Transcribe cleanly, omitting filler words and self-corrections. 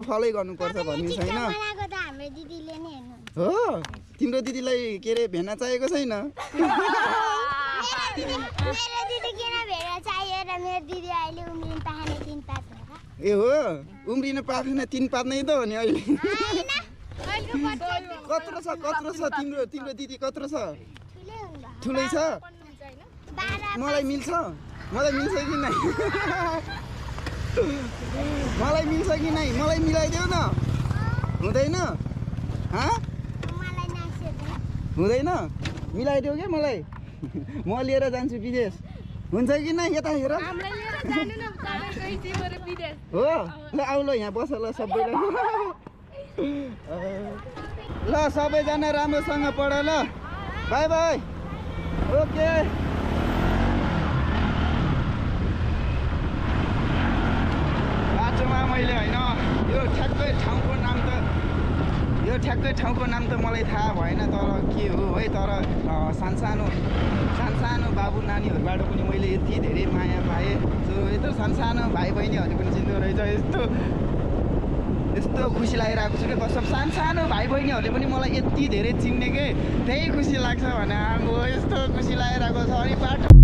फलै गर्नुपर्छ भन्ने छैन बनाएको त हाम्रो दिदीले नै हेर्नु हो तिम्रो दिदीलाई के रे भेना चाहिएको छैन मेरो दिदी किन भेडा चाहियो र मेरो दिदी अहिले उम्रिन पाखाने 3 पात हो ए हो उम्रिन पाखैन 3 पात नै त हो नि अहिले कत्रो छ तिम्रो दिदी कत्रो छ ठुलै छ मलाई मिल्छ कि नै मलाई मिल्छ कि नै मलाई मिलाइदेऊ न हुँदैन हुँदैन मिलाइदेऊ क्या मलाई म लिएर जान्छु विदेश हुन्छ कि नै यता हेर हो ल आउ ल यहाँ बस ल सबैलाई ल सबैजना राम्रोसँग पढ ल बाई बाई ओके बाटोमा मैले होइन यो ठ्याक्कै ठाउँको नाम त मलाई थाहा भएन तर के हो है तर सानसानो बाबु नानीहरूबाट पनि मैले यति धेरै माया पाएँ यत्रो सानसानो भाइ बहिनीहरू पनि चिन्दो रहेछ यस्तो खुसी लागिरहेको छु कि बस सानसानो भाइ बहिनीहरूले पनि मलाई यति धेरै चिन्ने के त्यही खुसी लाग्छ भने अब यस्तो खुसी लागिरहेको छ अनि बाटो